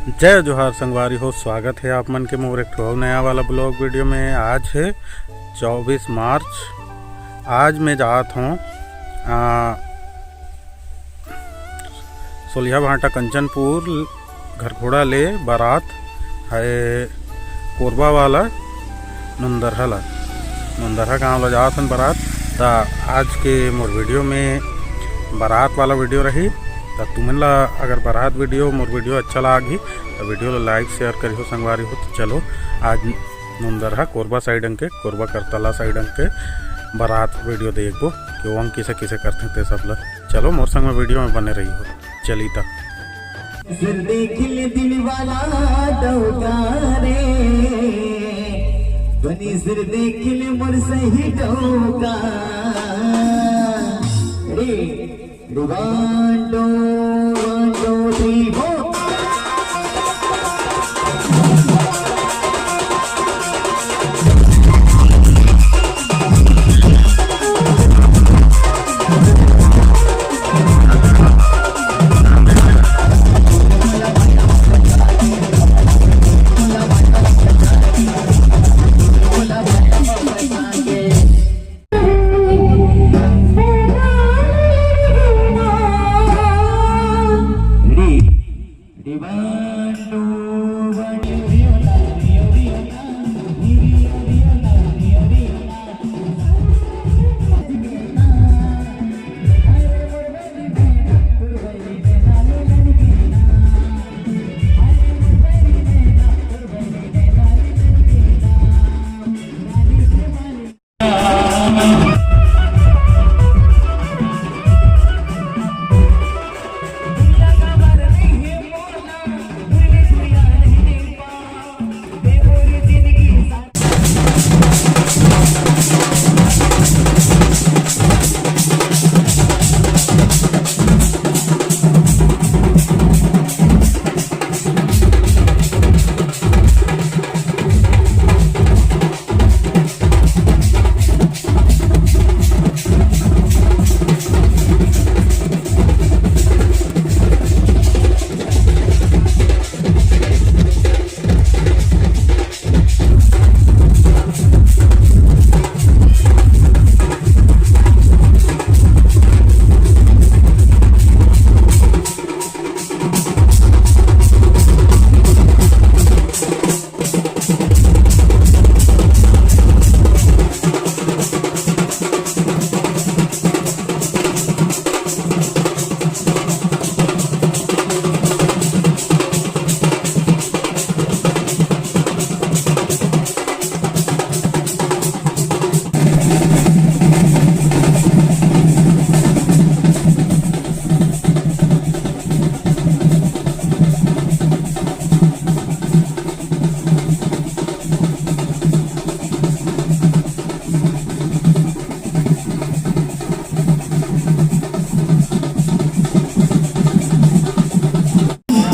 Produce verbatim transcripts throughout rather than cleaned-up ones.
जय जोहार संगवारी हो, स्वागत हे आप मन के मोर एक ठो अउ नया वाला ब्लॉग वीडियो में। आज हे चौबीस मार्च। आज मैं जात हों, आ, सोलिहा भांटा कंचनपुर घरघोड़ा ले बारात हे कोरबा वाला नंदरहा ला, नंदरहा गांव ला जात हन बारात। त आज के मोर वीडियो में बारात वाला वीडियो रही। त तुमन ला अगर बारात वीडियो, मोर वीडियो अच्छा लागही त वीडियो ला like share करिहो संगवारी हो। त चलो आज नंदरहा कोरबा साइड अंग के, कोरबा करतला साइड अंग के बारात वीडियो देखबो कि ओंग किसे किसे करथे ते सब ला। चलो मोर संग में वीडियो में बने रहिहो। चली त। सिर देख ले दिल वाला डौका रे, बनी सिर देख ले मोर सही डौका रे। One, two, one, two, three, four.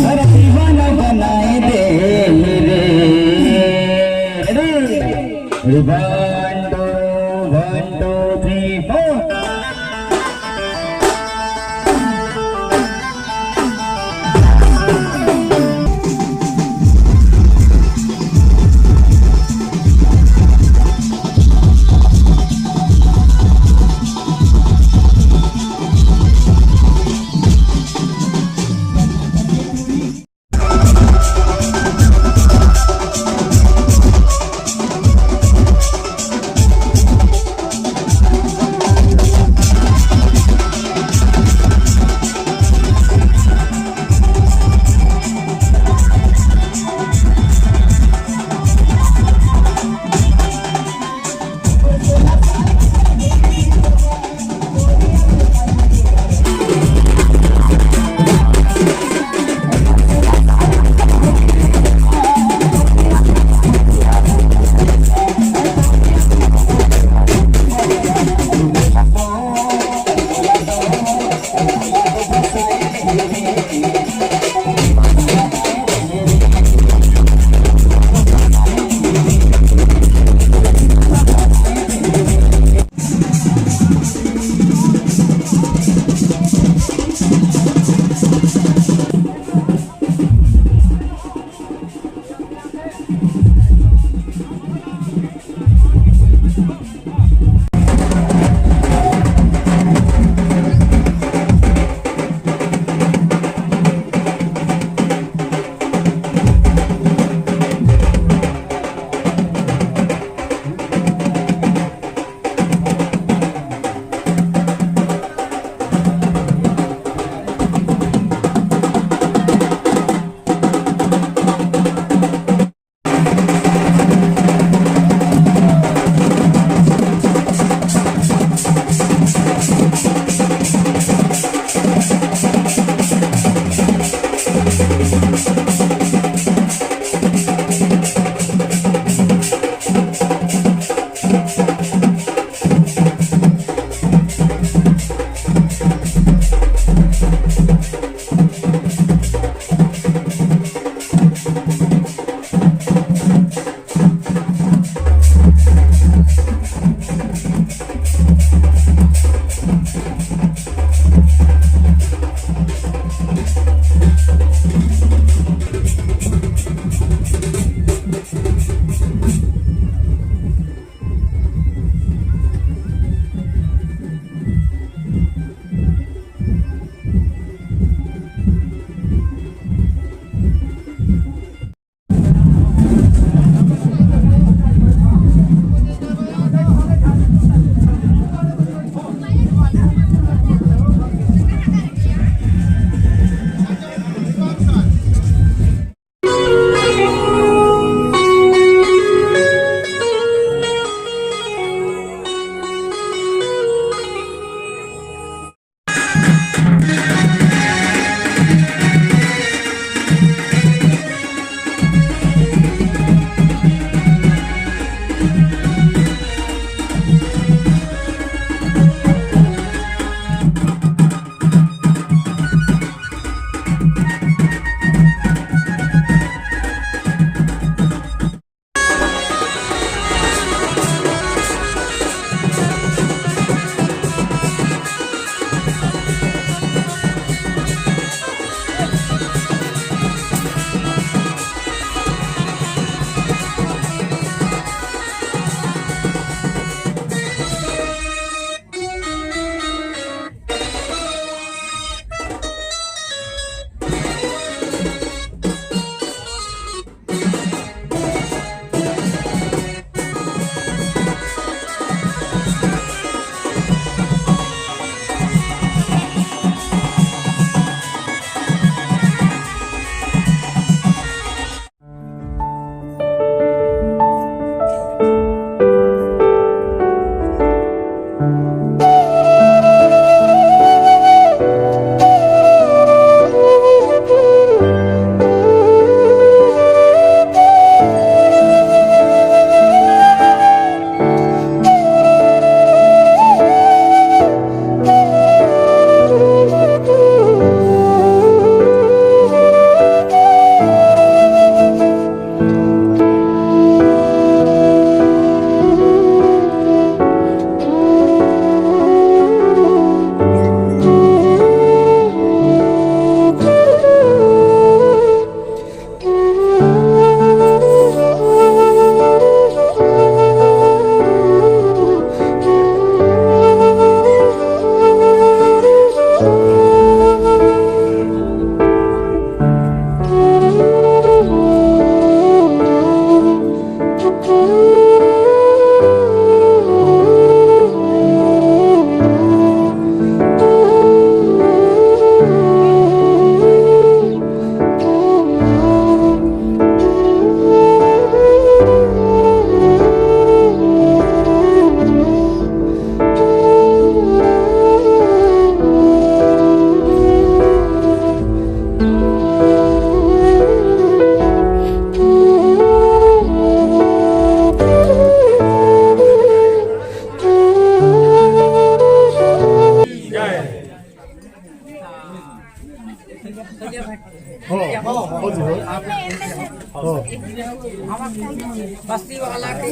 अरे दीवाना बनाए दे मेरे। Ready? One, two, one, two, three, four. बस्ती वाला के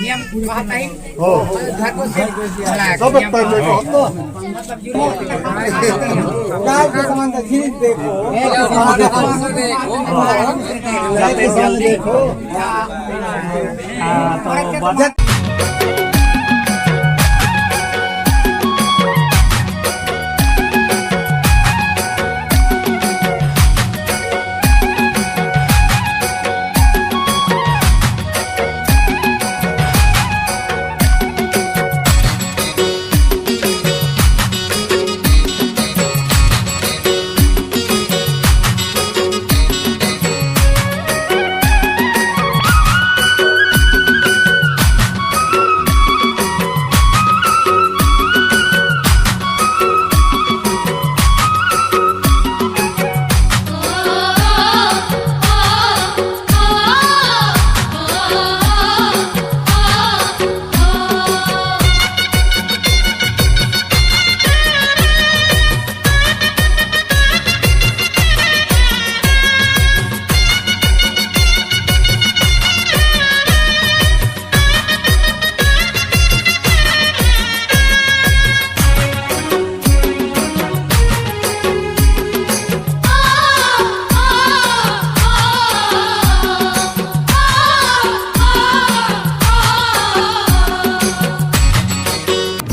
नियम कहत है। हो। घर को से सब नियम एक पहले को। मतलब, गाय के समान तो चीज देखो। गाय के समान देखो।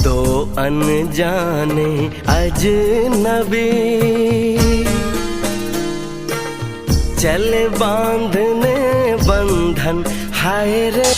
दो अनजाने अजनबी चले बांधने बंधन, हाय रे।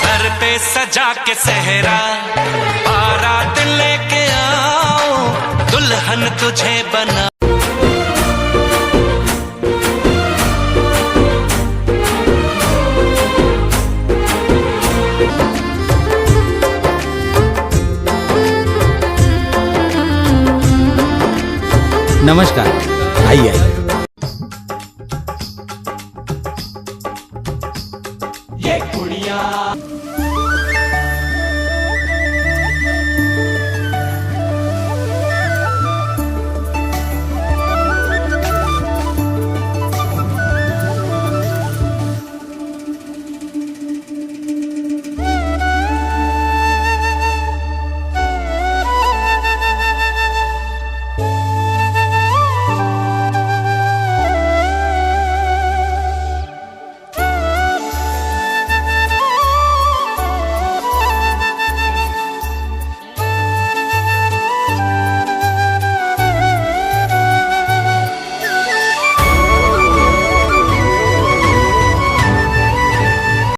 सर पे सजा के सेहरा, बारात लेके आऊं, दुल्हन तुझे बना। नमस्कार, आइए, आइए।